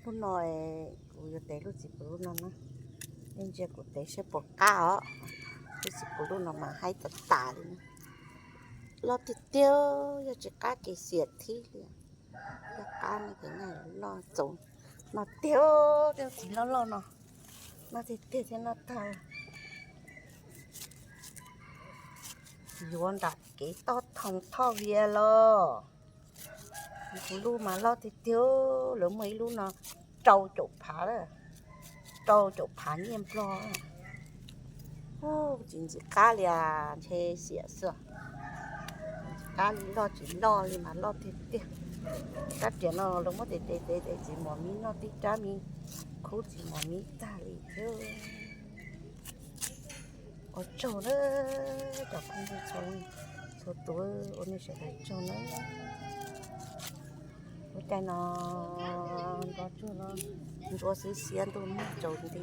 Lub no kuv yuav tev lub txiv puv lub no na. Nej ntsia kuv tev saib puas qab os. Lub txiv puv lub no mas haib tas tas li na. Loj tiag tiag, yog tsis qab ces xiam thib li. Yog qab no ces noj txaus, noj tiag, tej txiv loj loj no, noj tiag tiag thiab noj tag. Yuav nram kev toj thoo Thoj Vias los. Kuv lub mas loj tiag tiag, lawv muaj ib lub no rau caum phav, rau caum phav nyiaj Nplog. Tsis ntxim qab li as, ntshe xiam xwb. Ntxim qab li, loj tsis loj li mas loj tiag tiag. Rab riam no lawv muab tes tes tes tes txiv mos mis noj tib rab me khub txiv mos mis tag li thiab. Ua tsaug na cov phooj ywg txhua leej txhua tus, ua nej sawv daws tsaug na. Lub caij no nroj tsuag no, nruab xiab xiab ntuj muag tsaus nti,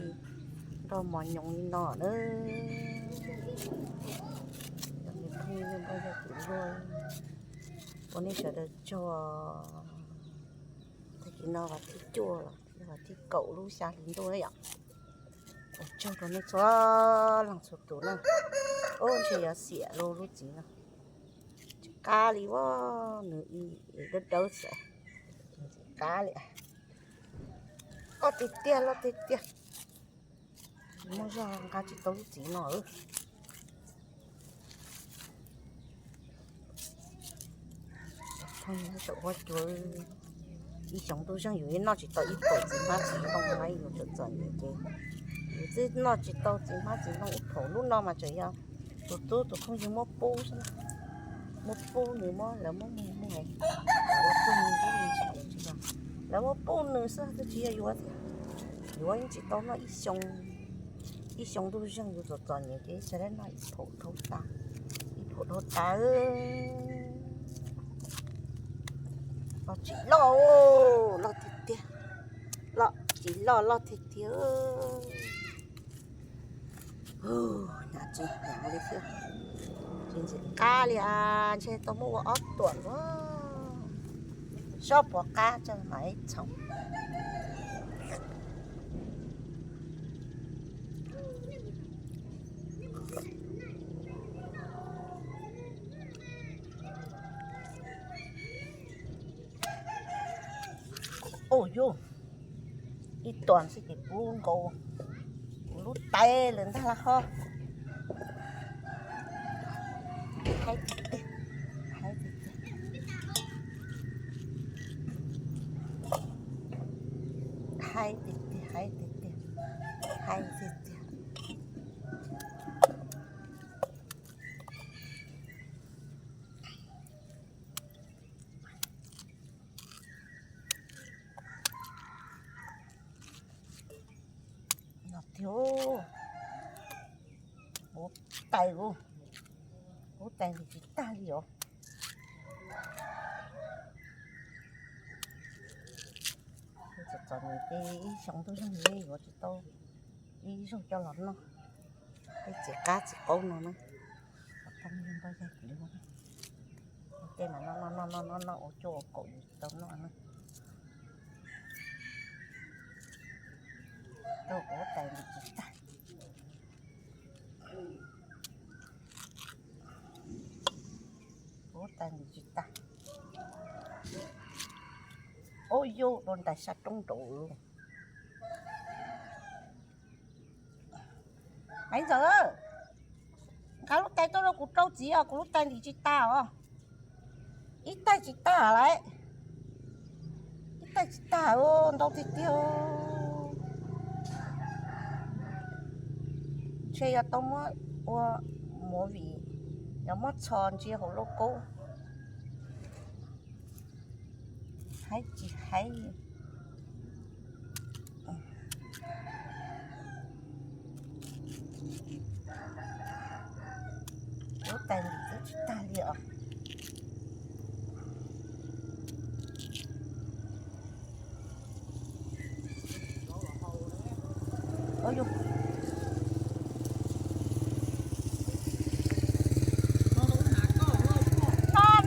nroj mos nyoos li no na. Cov phooj ywg npawg yog tus luag, ua nej sawv daws tsaug. Tag kis no vas thib cuaj los yog vas thib kaum lub xya hli ntuj na yom. Ua tsaug rau nej txhua leej txhua tus na. Ub, ntshe yuav xiam lub, lub txiv no. Tsis qab li as, nws dawb dawb xwb. Tsis qab li. Loj tiag tiag, loj tiag tiag. Muaj zog nqa tsis tau lub txiv no. Thaum ub cua ib xyoo ntuj zeeg yus noj tsis tau ib phaum txiv hmab txiv ntoo na, yus txom txom nyem ces yus twb noj tsis tau txiv hmab txiv ntoo ib phaum. Lub no mas tseem yog tus tub tus phooj ywg muab pub xwb, muab pub nws, muab lawv muab mus muag ua pub nws, lawv muab pub nws xwb, twb tsis yog yuav thiab. Yuav yeej tsis tau noj ib xyoo, ib xyoo ntuj zeeg yus txom txom nyem ces tsis dab noj ib phaum dhau tas, ib phaum dhau tas. Loj tsis loj, loj tiag tiag, loj tsis loj, loj tiag tiag. Nyav tsis nyav li thiab, tsis ntxim qab li as, ntshe tau muab ua ob tuam luaj. Sob puas qab tso mam ib txhoov. Ua yus ib tuam xwb ces pub nkaus kuv lub tais lawm ntag las ho. Haib tiag tiag, haib tiag tiag, haib tiag tiag, haib tiag tiag, haib tiag tiag. Los tiag, huv tais, huv tais ntim tsis tag li os. Txom txom nyem ces ib xyoo ntuj zeeg li yuav tsis tau ib zaug coj los noj. Tej txiv qab txiv qaub no na, tej mas noj noj noj noj noj ua cuaj ua kaum yus tsis tau noj na. Tau huv tais ntim tsis tag. Huv tais ntim tsis tag. Ub, yus dua ntais sab roob nraud. Maiv Ntxawm, nqa lub tais tuaj rau kuv rau txiv os, kuv lub tais ntim tsis tag os. Ib tais tsis tag lawm. Ib tais tsis tag, ntau tiag tiag. Ntshe yog tau muab ua movie, yog muab txhos ntsia hauv lauj kaub. Haib tsis haib. Lub tais ntim twb tsis tag li os. No,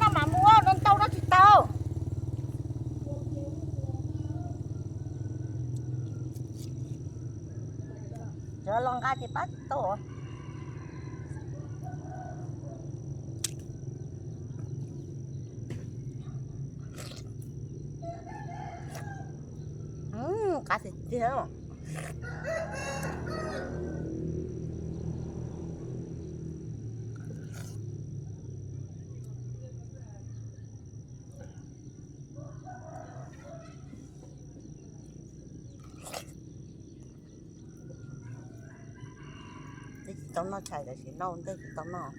no mas muab no ntau no tsis tau. Yuav los nqa ces pab tau. Qab tiag tiag. Twb tsis tau noj tshais los sis noj ntej tsis tau noj.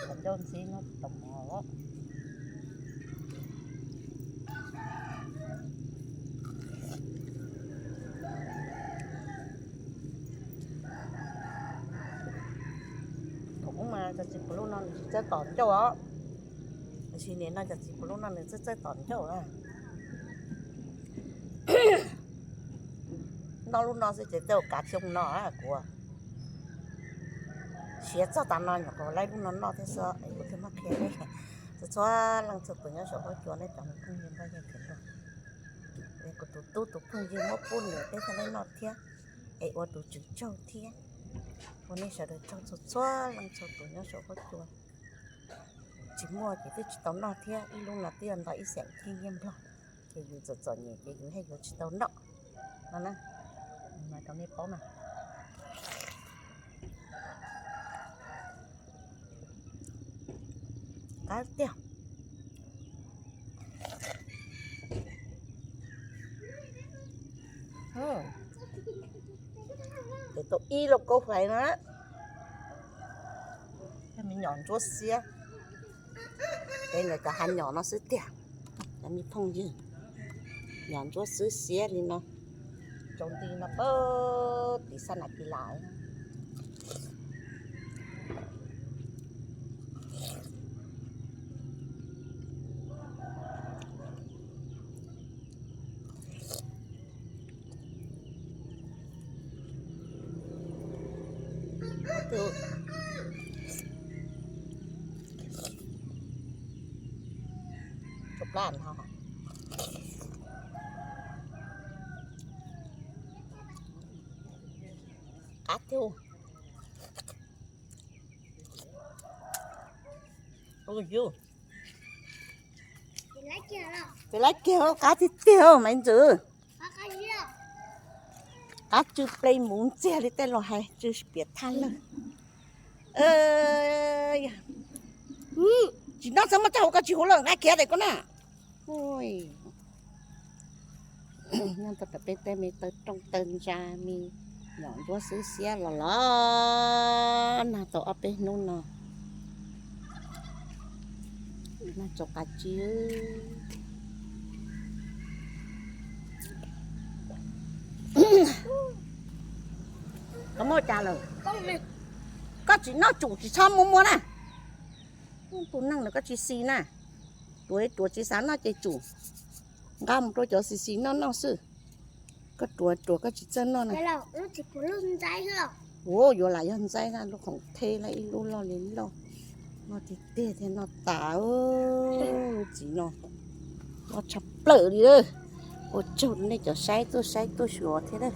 Cov ncauj ntxhib noj tsis tau mov. Thaum ub mas cov txiv puav lub no nws tsis txawj tom ncauj os. Tiam sis nim no cov txiv puav lub no nws txawj txawj tom ncauj na. Noj lub no xwb ces tej zaum kav xyoo no kuv siav txog tas no nyuam qhuav laib lub no noj thiab xwb es kuv thiaj muab qhia nej. Txhua txhua leej txhua tus nyob saum huab cua nej cov me phooj ywg npawg yawg khwv nrog, kuv tus tub tus phooj ywg muab pub nws peb thiaj li noj thiab, es ua tus tswv tsaug thiab. Ua nej sawv daws tsaug txhua txhua leej txhua tus nyob saum huab cua. Tsis muaj ces twb tsis tau noj thiab, ib lub no twb yog nto ib xees thiab nyiaj nplog, ces yus txom txom nyem ces yus thiaj yuav tsis tau noj no na. Mas rau nej paub mas. Qab tiag. Ces tau ib lauj kaub hlais na. Me nyuam ntsuab xiab, es ntawm cov hav nyom no xwb tiag, cov me phooj ywg. Nyuam ntsuab xwb xiab li no, tsaus nti no pab tiv xab nas pi las. Qab tiag. Tus laib kiag, qab tiag tiag Maiv Ntxwv. Qab tsw ple mus ntxiag li tej laus hais, tsw piam thaj lawg. Tsis noj txhob muab coj hauv, koj tsis huv los nqa khiav tes koj na. Nyob tau peb tej me taw rooj taw ntsa, me nyuam ntsuab xwb xiab los los nag tau ob peb hnub no. Nag txaus qas tsw. Koj muab cas lawm? Koj tsis noj tsum tsis txhob muab muab na. Tus neeg no koj tsis xis na. Ruam ruam tsis xav noj ces tsum nqa mus rau cov xis xis noj noj xwb. Koj ruam ruam koj tsis txawj noj na. Ua yuav lam yog ntxaib na, lub khoom theb la ib lub loj li loj. Noj tiag tiag thiaj noj tas. Lub txiv no loj tshaj plaws li. Ua tsaug nej cov saib tuaj saib tuaj xyuas thiab.